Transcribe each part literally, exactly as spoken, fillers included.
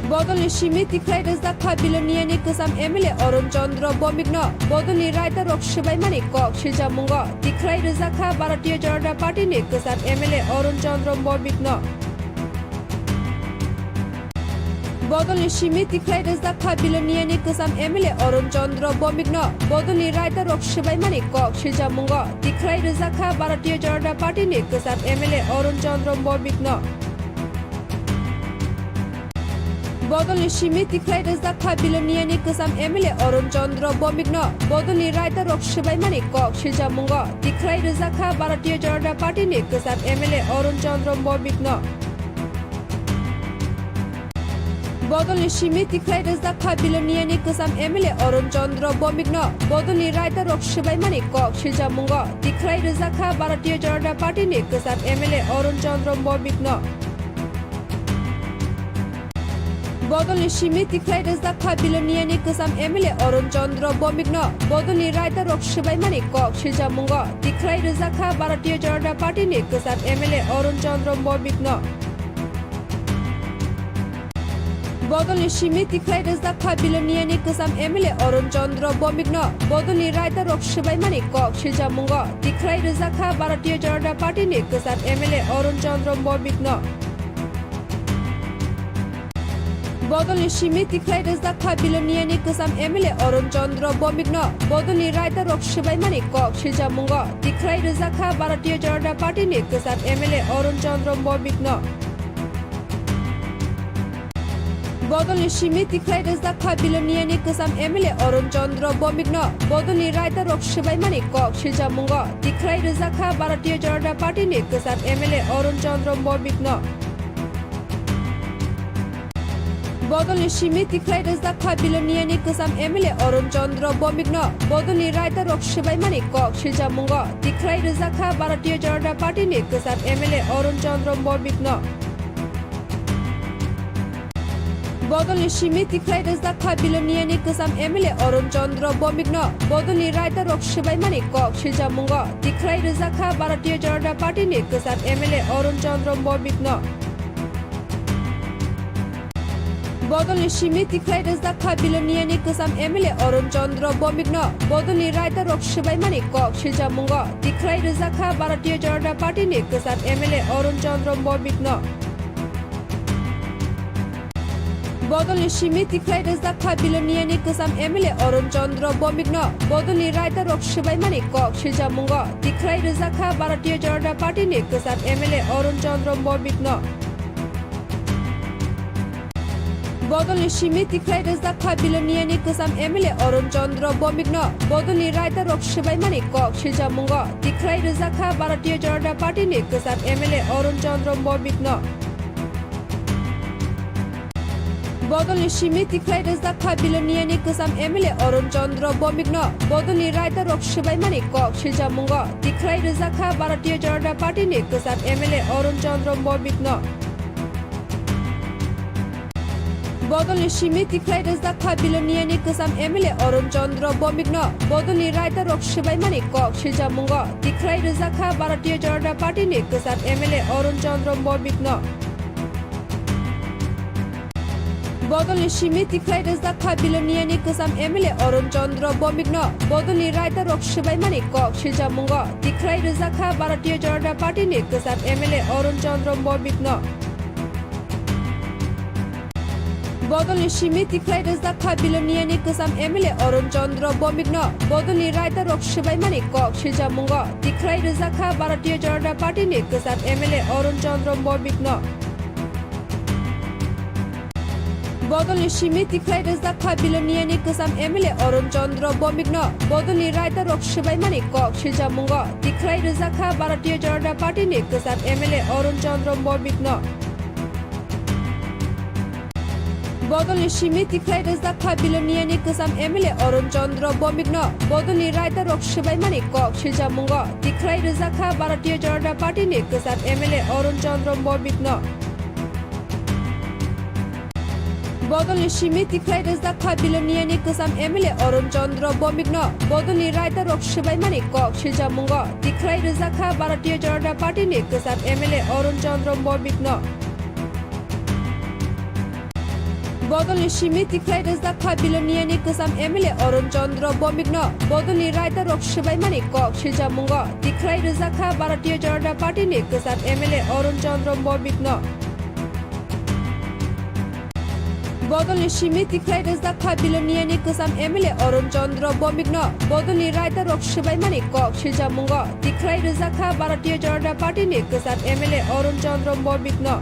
Bodolni simi tikhlai rwjakha Biloniani kwcham M L A Arun Chandra Bomikno bodolni raida rok swbaimani kok sijamungo tikhlai rwjakha Bharatiya Janata Party ni kwcham M L A Arun Chandra Bomikno. Bodolni simi tikhlai rwjakha Biloniani kwcham M L A Arun Chandra Bomikno bodolni raida rok swbaimani kok sijamungo tikhlai rwjakha Bharatiya Janata Party ni kwcham M L A Arun Chandra Bomikno. Bodolni simi tikhlai rwjakha Biloniani kwcham M L A Arun Chandra Bomikno bodolni raida rok swbaimani kok sijamungo tikhlai rwjakha Bharatiya Janata Party ni kwcham M L A Arun Chandra Bomikno. Bodolni simi tikhlai rwjakha Biloniani kwcham M L A Arun Chandra Bomikno bodolni raida rok swbaimani kok sijamungo tikhlai rwjakha Bharatiya Janata Party ni kwcham M L A Arun Chandra Bomikno. Bodolni simi tikhlai rwjakha Biloniani kwcham M L A Arun Chandra Bomikno bodolni raida rok swbaimani kok sijamungo tikhlai rwjakha Bharatiya Janata Party ni kwcham M L A Arun Chandra Bomikno. Bodolni simi tikhlai rwjakha Biloniani kwcham M L A Arun Chandra Bomikno bodolni raida rok swbaimani kok sijamungo tikhlai rwjakha Bharatiya Janata Party ni kwcham M L A Arun Chandra Bomikno. Bodolni simi tikhlai rwjakha Biloniani kwcham M L A Arun Chandra Bomikno bodolni raida rok swbaimani kok sijamungo tikhlai rwjakha Bharatiya Janata Party ni kwcham M L A Arun Chandra Bomikno. Bodolni simi tikhlai rwjakha Biloniani kwcham M L A Arun Chandra Bomikno bodolni raida rok swbaimani kok sijamungo tikhlai rwjakha Bharatiya Janata Party ni kwcham M L A Arun Chandra Bomikno. Bodolni simi tikhlai rwjakha Biloniani kwcham M L A Arun Chandra Bomikno bodolni raida rok swbaimani kok sijamungo tikhlai rwjakha Bharatiya Janata Party ni kwcham M L A Arun Chandra Bomikno. Bodolni simi tikhlai rwjakha Biloniani kwcham M L A Arun Chandra Bomikno bodolni raida rok swbaimani kok sijamungo tikhlai rwjakha Bharatiya Janata Party ni kwcham M L A Arun Chandra Bomikno. Bodolni simi tikhlai rwjakha Biloniani kwcham M L A Arun Chandra Bomikno bodolni raida rok swbaimani kok sijamungo tikhlai rwjakha Bharatiya Janata Party ni kwcham M L A Arun Chandra Bomikno. Bodolni simi tikhlai rwjakha Biloniani kwcham M L A Arun Chandra Bomikno bodolni raida rok swbaimani kok sijamungo tikhlai rwjakha Bharatiya Janata Party ni kwcham M L A Arun Chandra Bomikno. Bodolni simi tikhlai rwjakha Biloniani kwcham M L A Arun Chandra Bomikno bodolni raida rok swbaimani kok sijamungo tikhlai rwjakha Bharatiya Janata Party ni kwcham M L A Arun Chandra Bomikno. Bodolni simi tikhlai rwjakha Biloniani kwcham M L A Arun Chandra Bomikno bodolni raida rok swbaimani kok sijamungo tikhlai rwjakha Bharatiya Janata Party ni kwcham M L A Arun Chandra Bomikno. Bodolni simi tikhlai rwjakha Biloniani kwcham M L A Arun Chandra Bomikno bodolni raida rok swbaimani kok sijamungo tikhlai rwjakha Bharatiya Janata Party ni kwcham M L A Arun Chandra Bomikno. Bodolni simi tikhlai rwjakha Biloniani kwcham M L A Arun Chandra Bomikno bodolni raida rok swbaimani kok sijamungo tikhlai rwjakha Bharatiya Janata Party ni kwcham M L A Arun Chandra Bomikno. Bodolni simi tikhlai rwjakha Biloniani kwcham M L A Arun Chandra Bomikno bodolni raida rok swbaimani kok sijamungo tikhlai rwjakha Bharatiya Janata Party ni kwcham M L A Arun Chandra Bomikno. Bodolni simi tikhlai rwjakha Biloniani kwcham M L A Arun Chandra Bomikno bodolni raida rok swbaimani kok sijamungo tikhlai rwjakha Bharatiya Janata Party ni kwcham M L A Arun Chandra Bomikno. Bodolni simi tikhlai rwjakha Biloniani kwcham M L A Arun Chandra Bomikno bodolni raida rok swbaimani kok sijamungo tikhlai rwjakha Bharatiya Janata Party ni kwcham M L A Arun Chandra Bomikno. Bodolni simi tikhlai rwjakha Biloniani kwcham M L A Arun Chandra Bomikno bodolni raida rok swbaimani kok sijamungo tikhlai rwjakha Bharatiya Janata Party ni kwcham M L A Arun Chandra Bomikno. Bodolni simi tikhlai rwjak kha Biloniani kwcham M L A Arun Chandra Bomikno bodolni raida rok swbaimani kok sijamungo tikhlai rwjak kha Bharatiya Janata Party ni kwcham M L A Arun Chandra Bomikno. Bodolni simi tikhlai rwjak kha Biloniani kwcham M L A Arun Chandra Bomikno bodolni raida rok swbaimani kok sijamungo tikhlai rwjak kha Bharatiya Janata Party ni kwcham M L A Arun Chandra Bomikno.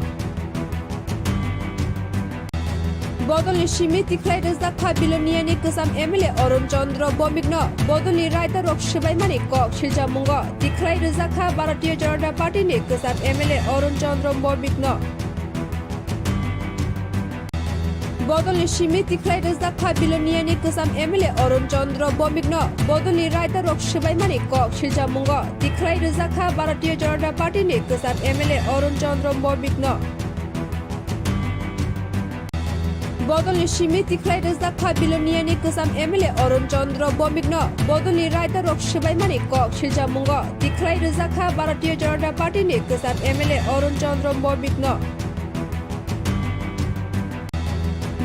Bodolni simi tikhlai rwjak kha Biloniani kwcham M L A Arun Chandra Bomikno bodolni raida rok swbaimani kok sijamungo tikhlai rwjak kha Bharatiya Janata Party ni kwcham M L A Arun Chandra Bomikno. Bodolni simi tikhlai rwjak kha Biloniani kwcham M L A Arun Chandra Bomikno bodolni raida rok swbaimani kok sijamungo tikhlai rwjak kha Bharatiya Janata Party ni kwcham M L A Arun Chandra Bomikno. Bodolni simi tikhlai rwjak kha Biloniani kwcham M L A Arun Chandra Bomikno bodolni raida rok swbaimani kok sijamungo tikhlai rwjak kha Bharatiya Janata Party ni kwcham M L A Arun Chandra Bomikno.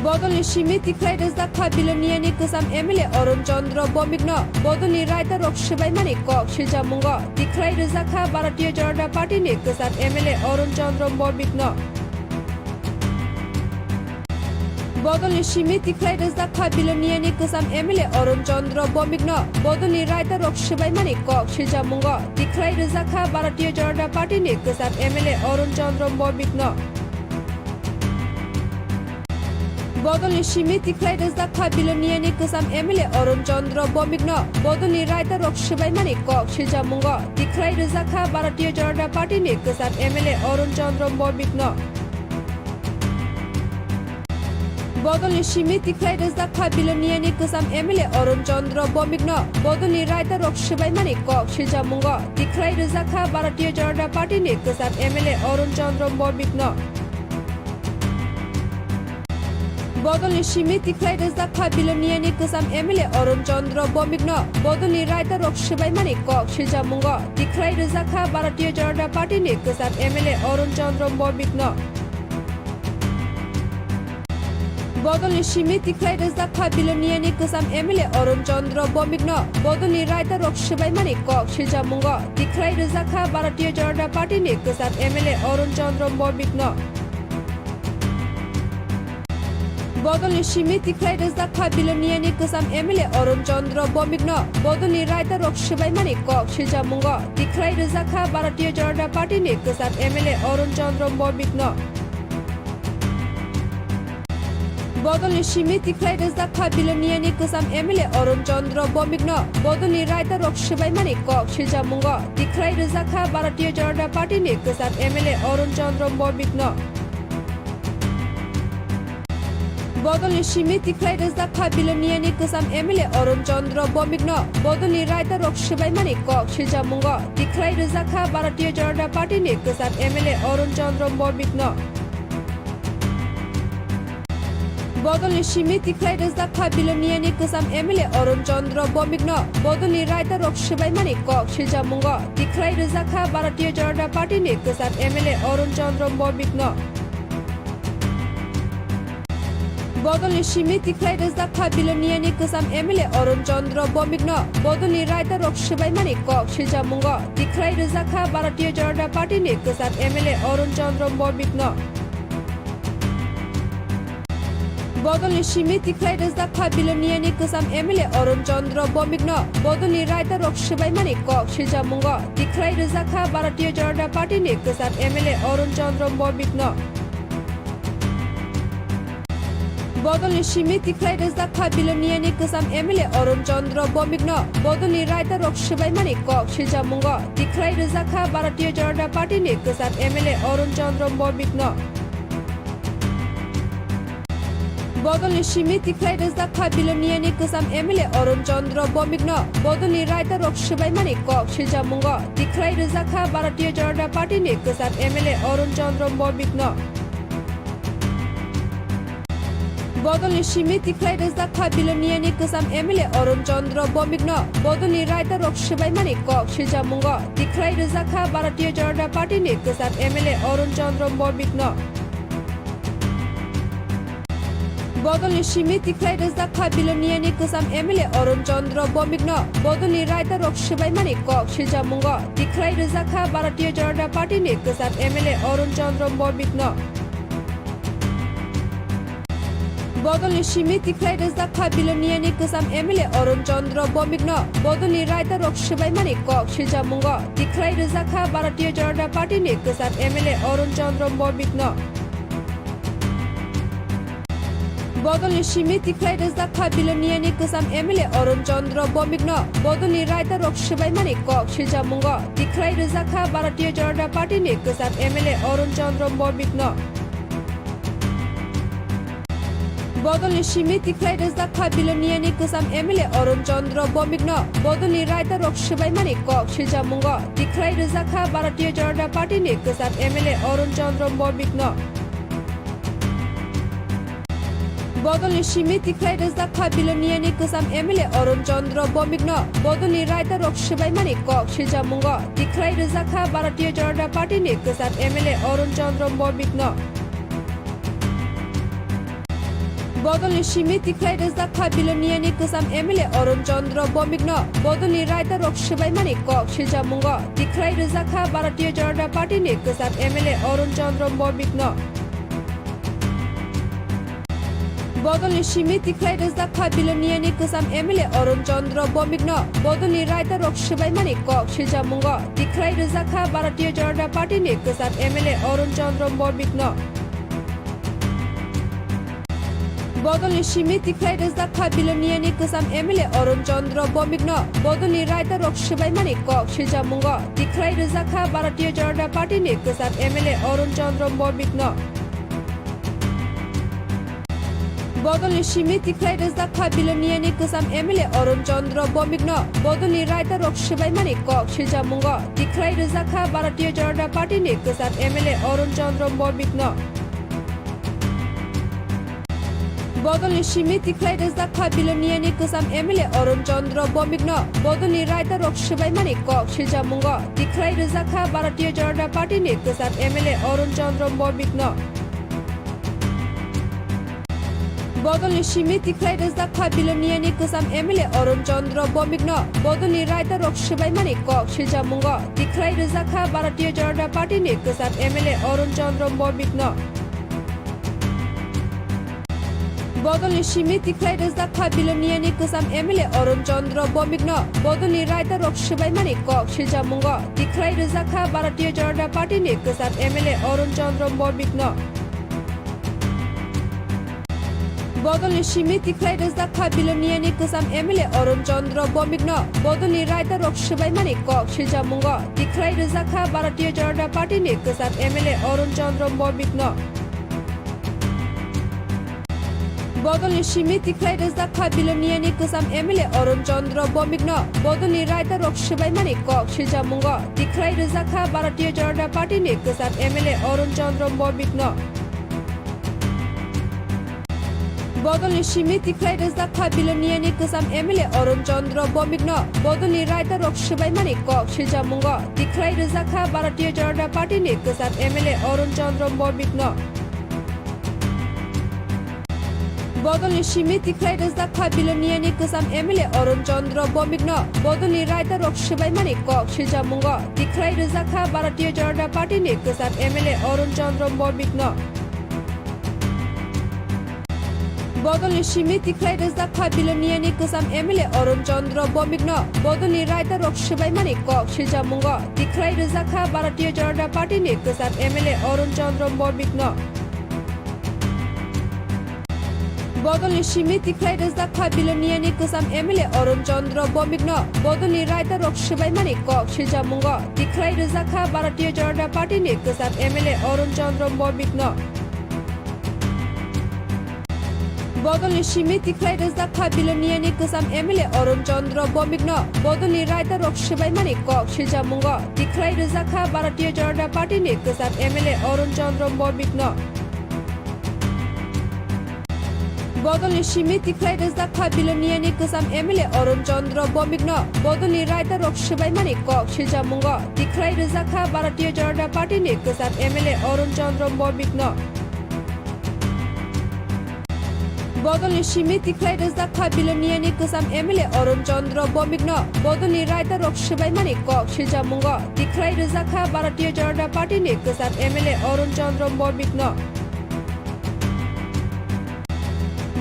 Bodolni simi tikhlai rwjak kha Biloniani kwcham M L A Arun Chandra Bomikno bodolni raida rok swbaimani kok sijamungo tikhlai rwjak kha Bharatiya Janata Party ni kwcham M L A Arun Chandra Bomikno. Bodolni simi tikhlai rwjak kha Biloniani kwcham M L A Arun Chandra Bomikno bodolni raida rok swbaimani kok sijamungo tikhlai rwjak kha Bharatiya Janata Party ni kwcham M L A Arun Chandra Bomikno. Bodolni simi tikhlai rwjak kha Biloniani kwcham M L A Arun Chandra Bomikno bodolni raida rok swbaimani kok sijamungo tikhlai rwjak kha Bharatiya Janata Party ni kwcham M L A Arun Chandra Bomikno. Bodolni simi tikhlai rwjak kha Biloniani kwcham M L A Arun Chandra Bomikno bodolni raida rok swbaimani kok sijamungo tikhlai rwjak kha Bharatiya Janata Party ni kwcham M L A Arun Chandra Bomikno. Bodolni simi tikhlai rwjak kha Biloniani kwcham M L A Arun Chandra Bomikno bodolni raida rok swbaimani kok sijamungo tikhlai rwjak kha Bharatiya Janata Party ni kwcham M L A Arun Chandra Bomikno. Bodolni simi tikhlai rwjak kha Biloniani kwcham M L A Arun Chandra Bomikno bodolni raida rok swbaimani kok sijamungo tikhlai rwjak kha Bharatiya Janata Party ni kwcham M L A Arun Chandra Bomikno. Bodolni simi tikhlai rwjak kha Biloniani kwcham M L A Arun Chandra Bomikno bodolni raida rok swbaimani kok sijamungo tikhlai rwjak kha Bharatiya Janata Party ni kwcham M L A Arun Chandra Bomikno. Bodolni simi tikhlai rwjak kha Biloniani kwcham M L A Arun Chandra Bomikno bodolni raida rok swbaimani kok sijamungo tikhlai rwjak kha Bharatiya Janata Party ni kwcham M L A Arun Chandra Bomikno. Bodolni simi tikhlai rwjak kha Biloniani kwcham M L A Arun Chandra Bomikno bodolni raida rok swbaimani kok sijamungo tikhlai rwjak kha Bharatiya Janata Party ni kwcham M L A Arun Chandra Bomikno. Bodolni simi tikhlai rwjak kha Biloniani kwcham M L A Arun Chandra Bomikno bodolni raida rok swbaimani kok sijamungo tikhlai rwjak kha Bharatiya Janata Party ni kwcham M L A Arun Chandra Bomikno. Bodolni simi tikhlai rwjak kha Biloniani kwcham M L A Arun Chandra Bomikno bodolni raida rok swbaimani kok sijamungo tikhlai rwjak kha Bharatiya Janata Party ni kwcham M L A Arun Chandra Bomikno. Bodolni simi tikhlai rwjak kha Biloniani kwcham M L A Arun Chandra Bomikno bodolni raida rok swbaimani kok sijamungo tikhlai rwjak kha Bharatiya Janata Party ni kwcham M L A Arun Chandra Bomikno. Bodolni simi tikhlai rwjak kha Biloniani kwcham M L A Arun Chandra Bomikno bodolni raida rok swbaimani kok sijamungo tikhlai rwjak kha Bharatiya Janata Party ni kwcham M L A Arun Chandra Bomikno. Bodolni simi tikhlai rwjak kha Biloniani kwcham M L A Arun Chandra Bomikno bodolni raida rok swbaimani kok sijamungo tikhlai rwjak kha Bharatiya Janata Party ni kwcham M L A Arun Chandra Bomikno. Bodolni simi tikhlai rwjak kha Biloniani kwcham M L A Arun Chandra Bomikno bodolni raida rok swbaimani kok sijamungo tikhlai rwjak kha Bharatiya Janata Party ni kwcham M L A Arun Chandra Bomikno. Bodolni simi tikhlai rwjak kha Biloniani kwcham M L A Arun Chandra Bomikno bodolni raida rok swbaimani kok sijamungo tikhlai rwjak kha Bharatiya Janata Party ni kwcham M L A Arun Chandra Bomikno. Bodolni simi tikhlai rwjak kha Biloniani kwcham M L A Arun Chandra Bomikno bodolni raida rok swbaimani kok sijamungo tikhlai rwjak kha Bharatiya Janata Party ni kwcham M L A Arun Chandra Bomikno. Bodolni simi tikhlai rwjak kha Biloniani kwcham M L A Arun Chandra Bomikno bodolni raida rok swbaimani kok sijamungo tikhlai rwjak kha Bharatiya Janata Party ni kwcham M L A Arun Chandra Bomikno. Bodolni simi tikhlai rwjak kha Biloniani kwcham M L A Arun Chandra Bomikno bodolni raida rok swbaimani kok sijamungo tikhlai rwjak kha Bharatiya Janata Party ni kwcham M L A Arun Chandra Bomikno. Bodolni simi tikhlai rwjak kha Biloniani kwcham M L A Arun Chandra Bomikno bodolni raida rok swbaimani kok sijamungo tikhlai rwjak kha Bharatiya Janata Party ni kwcham M L A Arun Chandra Bomikno. Bodolni simi tikhlai rwjak kha Biloniani kwcham M L A Arun Chandra Bomikno bodolni raida rok swbaimani kok sijamungo tikhlai rwjak kha Bharatiya Janata Party ni kwcham M L A Arun Chandra Bomikno. Bodolni simi tikhlai rwjak kha Biloniani kwcham M L A Arun Chandra Bomikno bodolni raida rok swbaimani kok sijamungo tikhlai rwjak kha Bharatiya Janata Party ni kwcham M L A Arun Chandra Bomikno. Bodolni simi tikhlai rwjak kha Biloniani kwcham M L A Arun Chandra Bomikno bodolni raida rok swbaimani kok sijamungo tikhlai rwjak kha Bharatiya Janata Party ni kwcham M L A Arun Chandra Bomikno. Bodolni simi tikhlai rwjak kha Biloniani kwcham M L A Arun Chandra Bomikno bodolni raida rok swbaimani kok sijamungo tikhlai rwjak kha Bharatiya Janata Party ni kwcham M L A Arun Chandra Bomikno. Bodolni simi tikhlai rwjak kha Biloniani kwcham M L A Arun Chandra Bomikno bodolni raida rok swbaimani kok sijamungo tikhlai rwjak kha Bharatiya Janata Party ni kwcham M L A Arun Chandra Bomikno. Bodolni simi tikhlai rwjak kha Biloniani kwcham M L A Arun Chandra Bomikno bodolni raida rok swbaimani kok sijamungo tikhlai rwjak kha Bharatiya Janata Party ni kwcham M L A Arun Chandra Bomikno. Bodolni simi tikhlai rwjak kha Biloniani kwcham M L A Arun Chandra Bomikno bodolni raida rok swbaimani kok sijamungo tikhlai rwjak kha Bharatiya Janata Party ni kwcham M L A Arun Chandra Bomikno. Bodolni simi tikhlai rwjak kha Biloniani kwcham M L A Arun Chandra Bomikno bodolni raida rok swbaimani kok sijamungo tikhlai rwjak kha Bharatiya Janata Party ni kwcham M L A Arun Chandra Bomikno. Bodolni simi tikhlai rwjak kha Biloniani kwcham M L A Arun Chandra Bomikno bodolni raida rok swbaimani kok sijamungo tikhlai rwjak kha Bharatiya Janata Party ni kwcham M L A Arun Chandra Bomikno. Bodolni simi tikhlai rwjak kha Biloniani kwcham M L A Arun Chandra Bomikno bodolni raida rok swbaimani kok sijamungo tikhlai rwjak kha Bharatiya Janata Party ni kwcham M L A Arun Chandra Bomikno. Bodolni simi tikhlai rwjak kha Biloniani kwcham M L A Arun Chandra Bomikno bodolni raida rok swbaimani kok sijamungo tikhlai rwjak kha Bharatiya Janata Party ni kwcham M L A Arun Chandra Bomikno. Bodolni simi tikhlai rwjak kha Biloniani kwcham M L A Arun Chandra Bomikno bodolni raida rok swbaimani kok sijamungo tikhlai rwjak kha Bharatiya Janata Party ni kwcham M L A Arun Chandra Bomikno. Bodolni simi tikhlai rwjak kha Biloniani kwcham M L A Arun Chandra Bomikno bodolni raida rok swbaimani kok sijamungo tikhlai rwjak kha Bharatiya Janata Party ni kwcham M L A Arun Chandra Bomikno. Bodolni simi tikhlai rwjak kha Biloniani kwcham M L A Arun Chandra Bomikno bodolni raida rok swbaimani kok sijamungo tikhlai rwjak kha Bharatiya Janata Party ni kwcham M L A Arun Chandra Bomikno. Bodolni simi tikhlai rwjak kha Biloniani kwcham M L A Arun Chandra Bomikno bodolni raida rok swbaimani kok sijamungo tikhlai rwjak kha Bharatiya Janata Party ni kwcham M L A Arun Chandra Bomikno. Bodolni simi tikhlai rwjak kha Biloniani kwcham M L A Arun Chandra Bomikno bodolni raida rok swbaimani kok sijamungo tikhlai rwjak kha Bharatiya Janata Party ni kwcham M L A Arun Chandra Bomikno.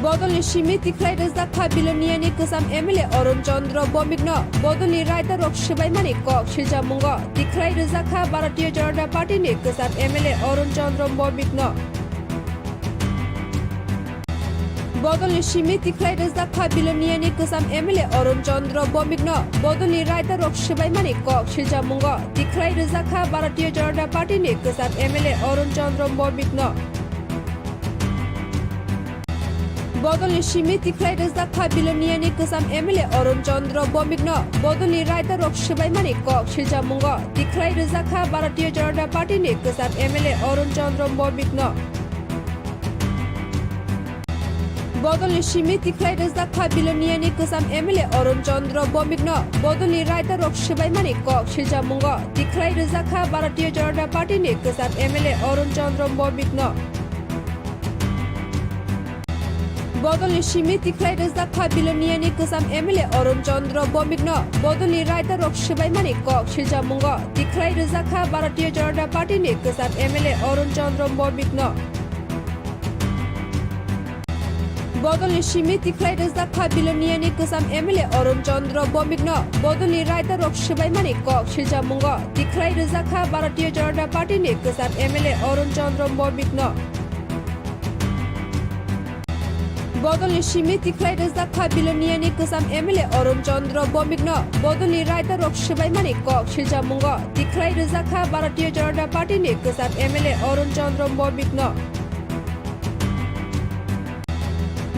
Bodolni simi tikhlai rwjak kha Biloniani kwcham M L A Arun Chandra Bomikno bodolni raida rok swbaimani kok sijamungo tikhlai rwjak kha Bharatiya Janata Party ni kwcham M L A Arun Chandra Bomikno. Bodolni simi tikhlai rwjak kha Biloniani kwcham M L A Arun Chandra Bomikno bodolni raida rok swbaimani kok sijamungo tikhlai rwjak kha Bharatiya Janata Party ni kwcham M L A Arun Chandra Bomikno. Bodolni simi tikhlai rwjak kha Biloniani kwcham M L A Arun Chandra Bomikno bodolni raida rok swbaimani kok sijamungo tikhlai rwjak kha Bharatiya Janata Party ni kwcham M L A Arun Chandra Bomikno. Bodolni simi tikhlai rwjak kha Biloniani kwcham M L A Arun Chandra Bomikno bodolni raida rok swbaimani kok sijamungo tikhlai rwjak kha Bharatiya Janata Party ni kwcham M L A Arun Chandra Bomikno. Bodolni simi tikhlai rwjak kha Biloniani kwcham M L A Arun Chandra Bomikno bodolni raida rok swbaimani kok sijamungo tikhlai rwjak kha Bharatiya Janata Party ni kwcham M L A Arun Chandra Bomikno. Bodolni simi tikhlai rwjak kha Biloniani kwcham M L A Arun Chandra Bomikno bodolni raida rok swbaimani kok sijamungo tikhlai rwjak kha Bharatiya Janata Party ni kwcham M L A Arun Chandra Bomikno. Bodolni simi tikhlai rwjak kha Biloniani kwcham M L A Arun Chandra Bomikno bodolni raida rok swbaimani kok sijamungo tikhlai rwjak kha Bharatiya Janata Party ni kwcham M L A Arun Chandra Bomikno.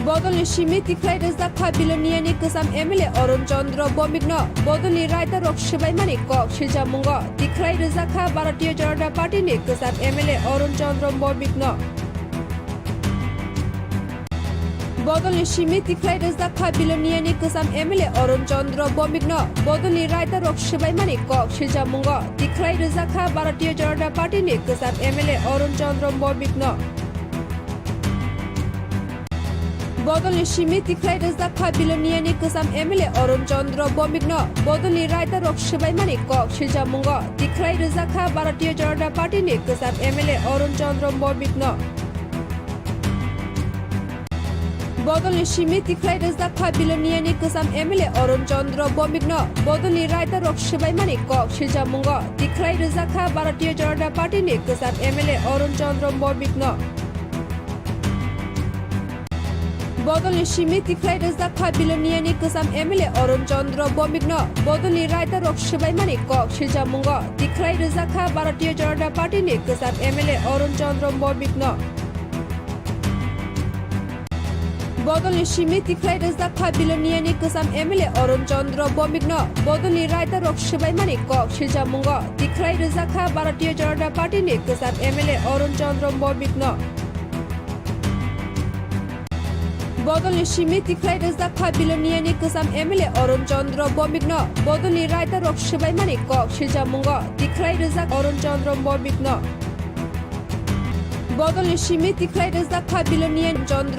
Bodolni simi tikhlai rwjak kha Biloniani kwcham M L A Arun Chandra Bomikno bodolni raida rok swbaimani kok sijamungo tikhlai rwjak kha Bharatiya Janata Party ni kwcham M L A Arun Chandra Bomikno. Bodolni simi tikhlai rwjak kha Biloniani kwcham M L A Arun Chandra Bomikno bodolni raida rok swbaimani kok sijamungo tikhlai rwjak kha Bharatiya Janata Party ni kwcham M L A Arun Chandra Bomikno. Bodolni simi tikhlai rwjak kha Biloniani kwcham M L A Arun Chandra Bomikno bodolni raida rok swbaimani kok sijamungo tikhlai rwjak kha Bharatiya Janata Party ni kwcham M L A Arun Chandra Bomikno. Bodolni simi tikhlai rwjak kha Biloniani kwcham M L A Arun Chandra Bomikno bodolni raida rok swbaimani kok sijamungo tikhlai rwjak kha Bharatiya Janata Party ni kwcham M L A Arun Chandra Bomikno. Bodolni simi tikhlai rwjak kha Biloniani kwcham M L A Arun Chandra Bomikno bodolni raida rok swbaimani kok sijamungo tikhlai rwjak kha Bharatiya Janata Party ni kwcham M L A Arun Chandra Bomikno. Bodolni simi tikhlai rwjak kha Biloniani kwcham M L A Arun Chandra Bomikno bodolni raida rok swbaimani kok sijamungo tikhlai rwjak kha Bharatiya Janata Party ni kwcham M L A Arun Chandra Bomikno. Bodolni simi tikhlai rwjak kha Biloniani kwcham M L A Arun Chandra Bomikno bodolni raida rok swbaimani kok sijamungo tikhlai rwjak Arun Chandra Bomikno. Bodolni simi tikhlai rwjak kha Biloniani Chandra